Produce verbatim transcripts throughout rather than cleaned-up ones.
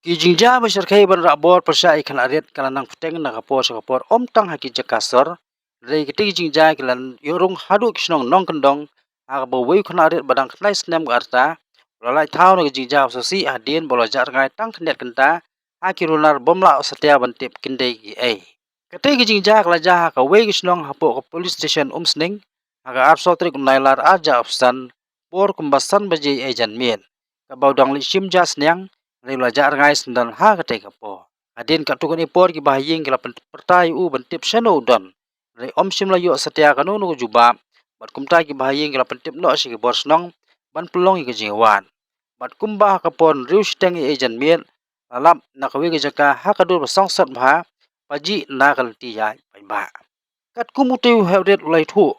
Ki jingjia ba shyrkhei ban rah bor pyrshah ïa ki khynnah rit ka la nang bteng na ka por sha ka por, ym tang ha ki jaka sor. Hynrei kitei ki jingjia ki la ïoh rung haduh ki shnong nongkyndong, ha kaba uwei u khynnah rit ba dang khyndai snem ka rta u la lait thaw na ka jingjia ba sngewsih hadien ba u la jah rngai tang khyndiat kynta ha ki runar bym lah satia ban tip kin dei kiei. Katei ka jingjia ka la jia ha kawei ka shnong hapoh ka Police Station Umsning ha ka arphew saw tarik u Nailar arhajar arphew san, por kumba san baje ïa janmiet, kaba u dang leit shim ja sniang, hynrei u la jah rngai syndon ha katei ka por. Hadien katto katne por ki bahaïing ki la pyn-, pyrta ïa u ban tip shano u don, hynrei ym shym la ïoh satia kano kano ka jubab. Bad kumta ki bahaïing ki la pyntip noh sha ki bor shnong ban pynlong ïa ka jingïawad. Bad kumba ha ka por hynriew shiteng ïa janmiet, la lap na kawei ka jaka ha ka dur ba song sot bha, pajih na ka lynti ïaid paidbah. Katkum utei u heh rit u la ïathuh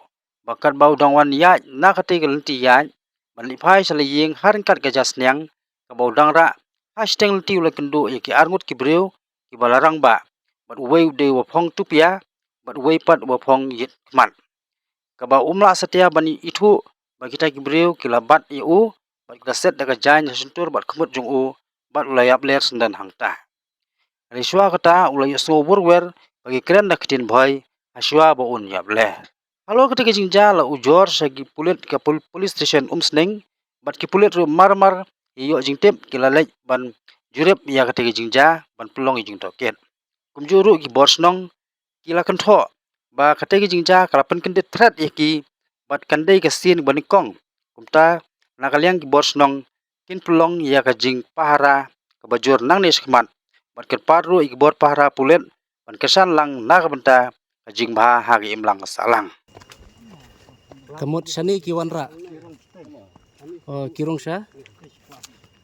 ba katba u dang wan ïaid na katei ka lynti ïaid ban leit phai sha la ïing, ha ryngkat ka ja sniang kaba u dang rah, ha shiteng lynti u la ïakynduh ïa ki arngut ki briew kiba la rangbah, bad uwei u dei uba phong tupia, bad uwei pat uba phong ïit khmat. Kaba um lah satia ban ithuh ba kita ki briew ki la bat ïa u, bad ki la set da ka jaiñ ha shyntur bad khmut jong u, bad u la ïap ler syndon hangta. Hynrei shuwa kata u la ïohsngew wurwer ba ki kren da ka ktien Bhoi, ha shuwa ba un ïap ler. Halor kata ka jingjia la ujor sha ki pulit ka pul-, Police Station Umsning, bad ki pulit ruh mar mar ïa ïoh jingtip ki la leit ban jurip ïa kata ka jingjia ban pynlong ïa jingtohkit. Kumjuh ruh ki bor shnong ki la kynthoh ba katei ka jingjia ka la pynkyndit thret ïa ki, bad kan dei ka sien ba nyngkong. Kumta, na ka liang ki bor shnong kin pynlong ïa ka jingpahara kaba jur nangne shakhmat, bad kyrpad ruh ïa ki bor pahara pulit ban kyrshan lang na ka bynta ka jingbha ha ka imlang sahlang. Ka mut shane ki wanrah. Oh, ki rung sha.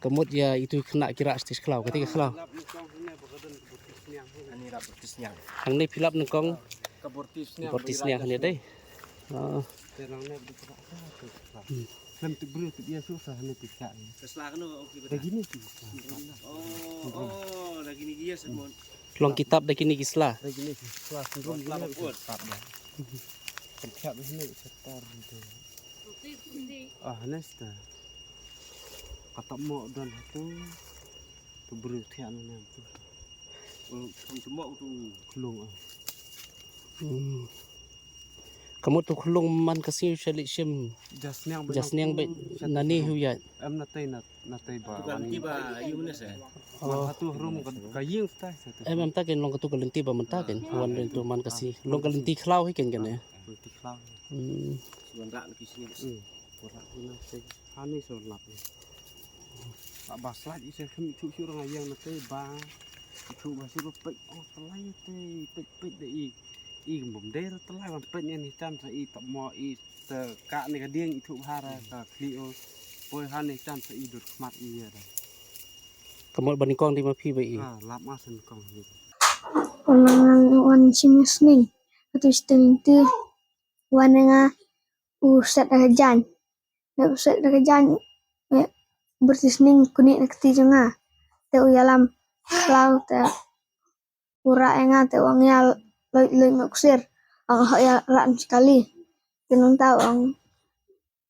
Ka mut ïa itu khynnah ki rah sha khlaw, kata ka khlaw. Hangne phi lap nyngkong. Ka bor ti sniang hangne dei. Oh. Hmm. Lem tu briew tu dia susah hangne tu sha. Ka sla kano, oh, ki bata. Lagi ni tu. Oh, oh, lagi ni dia semua. Long kitab da kine ki sla. Da kine ki sla syndrom kine ki kitab da. Kan kitab da kine ki setar tu. Ah, nesta. Kata mo don tu. Tu briew thian na tu. Kham tu mo tu. Khlung ah. Hmm. Ka mut tu khlung man ka sngi u sha leit shim. Ja sniang ba. Ja sniang ba. Nane hu ya. Em na tei na, na tei ba. Tu ka lynti ba ïu ne se. Oh. Man hatu harum ka, ka ïing stai se tu. Em, em ta ken long katu ka lynti ba mynta ken. Ah. Wan ren tu man ka sngi. Long ka lynti khlaw hi ken ken eh. Lynti khlaw. Hmm. Suan rak na ki sngi. Hmm. Ko rak tu na tei. Hani so lap ni. Ba ba slide ise kham ithuh shu rang ïeng na tei ba. Ithuh ba shu ru peit. Oh, talai tei. Peit, peit da i. I bym dei ra talai wan peit ne ni tam sa i tap mo i. Te ka ne ka dieng ithuh bha ra ka khlieh o. Poi ha ne tam sa i dur khmat i ïa ra. Ka mut ba nyngkong dei ma phi ba i. Ah, lap ma sa nyngkong ni. Wan nang wan shim ïa sning. Katu shiteng lynti. Wan ïa nga u set da ka jaiñ. Ïa u set da ka jaiñ. Ïa bor ti sning kuni na kti jong nga. Te u ïalam khlaw te u rah ïa nga te u ong ïa loit loit ma u ksir. Ong ho ïa rah na kali. Te nangta u ong,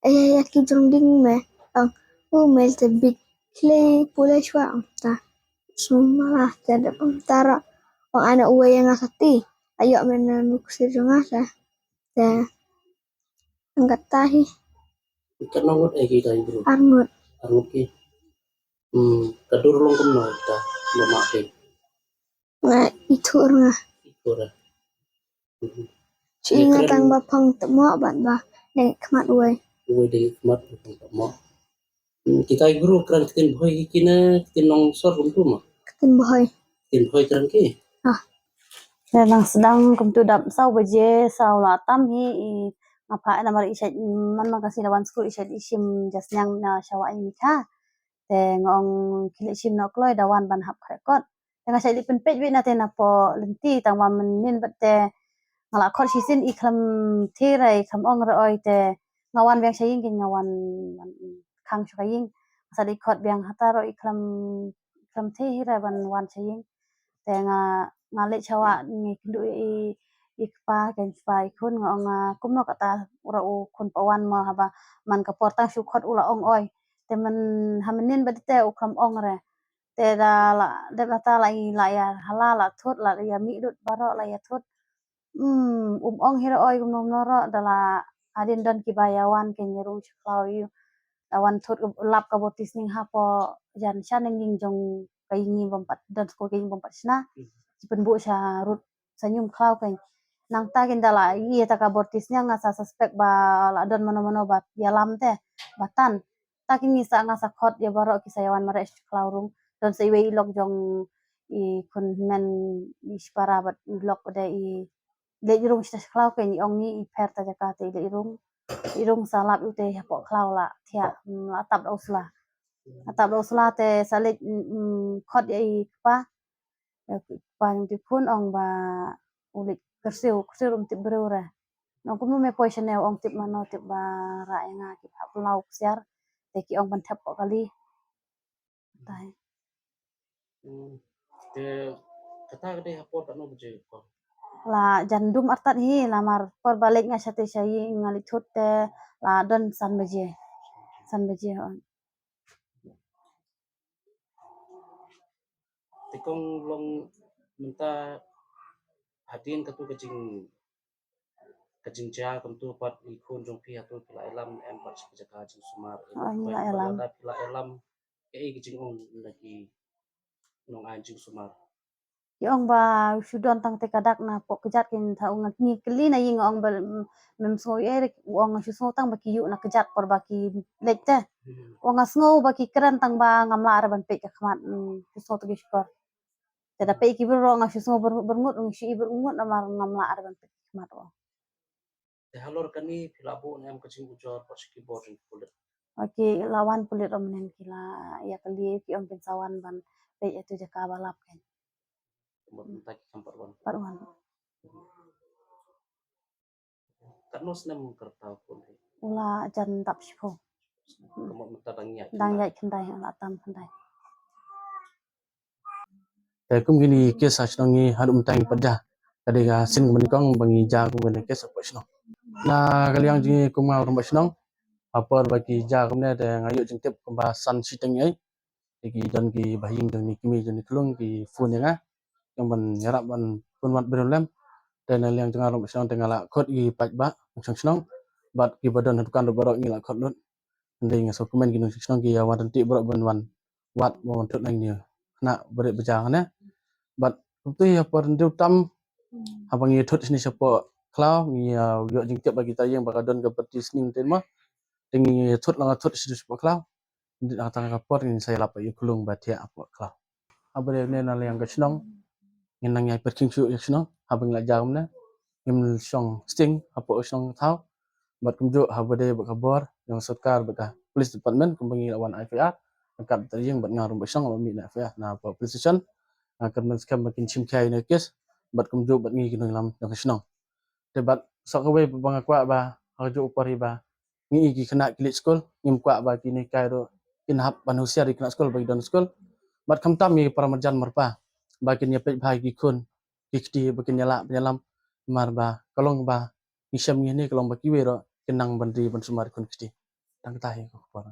eh, ïa ki jrong ding me. Ong u mel te bit khlei pule shwa ong ta. Sumala te da ong ta ra. Ong ana uwei ïa nga kati. Ayo me na nu ksir jong nga sa. Te ang kata hi. Katno ngut eh kita i bru? Ar ngut. Ar ngut ki. Hmm, ka dur long kumno ta, lo ma ke. Nga ithuh nga. Ithuh ra. Mhm. Shi nga tang ba phong tamo bat ba deng khmat uwei. Uwei deng khmat ba phong tamo. Hmm, kita i bru kren ktien Bhoi ki ne ktien nongsor kumtu ma? Ktien Bhoi. Ktien Bhoi kren ki? Ah. Nang sdang kumtu dap saw baje, saw la tam hi i nga pha namar i sha man ma ka si la wan skul i sha i shim ja sniang na shawa i ni kha. Te nga ong khie leit shim noh kloi da wan ban hap khreh kot. Te nga sha leit pynpeit beit na te na po lynti tang wa mynnin bad te nga la khot shisien i khlem thie re i khlem ong re oi te nga wan biang sha ïing ken nga wan, wan khang sha ka ïing. Nga sa leit khot biang hata ro i khlem, khlem thie hi re ban wan sha ïing. Te nga, nga leit shawa ngi kynduh i, i kpa ken kpa i khun nga ong, ah, kumno kata u ra u khun pa wan mo haba man ka por tang shu khot u la ong oi. Te man ha mynnin bad te u khlem ong re. Te da la dep nata la i la ïa hala la thut la ïa mih lut baroh la ïa thut. Hmm, um ong hi ruh oi kumno kumno ruh da la hadien don kiba ïa wan kein ïa rung sha khlaw ïa u. Da wan thut ka lap ka bor tisning hapoh jan sha neng ïing jong ka ïing bym pat don skul ka ïing bym pat shna. Ki pynbuh sha rud sa ñium khlaw kein. Nangta kein da la ïa ta ka bor tisning nga sa suspect ba la don mano mano ba ïalam te ba tan. Ta kein ngi sa nga sa khot ïa baroh ki sa ïa wan mareh sha khlaw rung. Don sa iwei i lok jong i khun hynmen i shipara bad i lok de i leit rung sha khlaw kein i ong ngi i pher ta jaka te i leit rung. I rung sa lap ïa u te hapoh khlaw la thiah, mm, la tap da u sla. La tap da u sla te sa leit, mm, mm, khot ïa i kpa. Ïa i kpa jong u te khun ong ba u leit kyrsiew, kyrsiew um tip briew re. Ong kumno me poi shane ong tip mano tip ba rah ïa nga ki hap law ksiar. Te ki ong ban thep ko kali. Tai. Hmm. Te kata ka dei ha por katno baje ko? La jan dum artat hi la mar por ba leit nga sha te sha ïing nga leit thut te la don san baje. San baje. Te kong long mynta hadien katu ka jing ka jingjia kumtu pat i khun jong phi hatu phi la ïalam em pat sha ka jaka jingsumar. Oh, ngi la ïalam. Lada phi la ïalam kaei ka jingong na ki nongai jingsumar? Ki ong ba shu don tang te ka dak na pok kjat kin tha ong ngi kylli na ïing ong ba, mm, mem sngew ei re u ong shu sngew tang ba ki ïuh na kjat por ba ki leit te. Hmm. Ong nga sngew ba ki kren tang ba ngam lah re ban peit ka khmat, mm, shu sngew te ki shukor. Te da peit ki byrngut nga shu sngew byrngut byrngut nga shu i byrngut namar ngam lah re ban peit ki khmat. Te halor kane phi la buh ne em ka jingujor pat sha ki bor jong ki pulit? Okay, la wan pulit rum nen ki la ïa kylli ki ong kin sa wan ban peit ïa tu jaka ba lap kein. Bad mynta ki kam pat wan. Pat wan. Katno snem ka rta u khun? U la jan dap shiphew. Ka mut mynta dang ïaid. Dang ïaid khyndai, la tam khyndai. Te kum kine ki case ha shnong ngi haduh mynta ngi pat ja. Ka dei ka sien kaba nyngkong ba ngi ja kum kine ki case hapoh shnong. Na ka liang jong ngi kum nga u rangbah shnong, ha por ba ki ja kumne te nga ïoh jingtip kumba san shiteng ei. Te ki don ki bahaïing jong ngi, kmie jong ngi khlung ki phone ïa nga. Ki ong ban ïarap ban pynwad briew lem. Te na liang jong nga rangbah shnong te nga la khot ki paidbah nongshong shnong bad kiba don ha dukan ruh baroh ngi la khot lut. Hynrei nga sngewkmen ki nongshong shnong ki ïa wan ryntih baroh ban wan wad ban wan thut na ngi khynnah ba rit ba ja ne. Bad kumtu ha por hynriew tam haba ngi thut shane shapoh khlaw ngi ïa ïoh jingtip ba kita ïing ba ka don ka party sning te ma. Te ngi thut la nga thut shane shapoh khlaw. Ngi la tang ka por ngi sa ïalap ïa u khlung ba thiah hapoh khlaw. Haba dei ne na liang ka shnong ngin nang ïai pyrkhing shuh ïa ka shnong haba ngi la ja kumne. Ngim shong sting hapoh ka shnong ka thaw. Bad kumjuh haba dei bad ka bor jong ka sorkar bad ka police department kumba ngi la wan F I R. Ryngkat bad ïing bad nga rangbah shnong la mih na F I R na police station. Nga kyrmen skhem ba kin shim khia ïa ka case bad kumjuh bad ngi ki nongïalam jong ka shnong. Te bad sa kawei ba nga kwah ba ha kajuh u por hi ba ngi i ki khynnah ki leit skul, ngim kwah ba kine ki ruh kin hap ban husiar ïa ki khynnah skul ba ki don skul. Bad khamtam ïa ki para marjan marpa ba kin ïa peit bha ïa ki khun ki kti ba kin ïa lah ban ïalam, namar ba ka long ba ngi shem ngi ne ka long ba kiwei ruh kin nang ban ri ban sumar ïa ki khun kti. Tang kata hi ka khubor.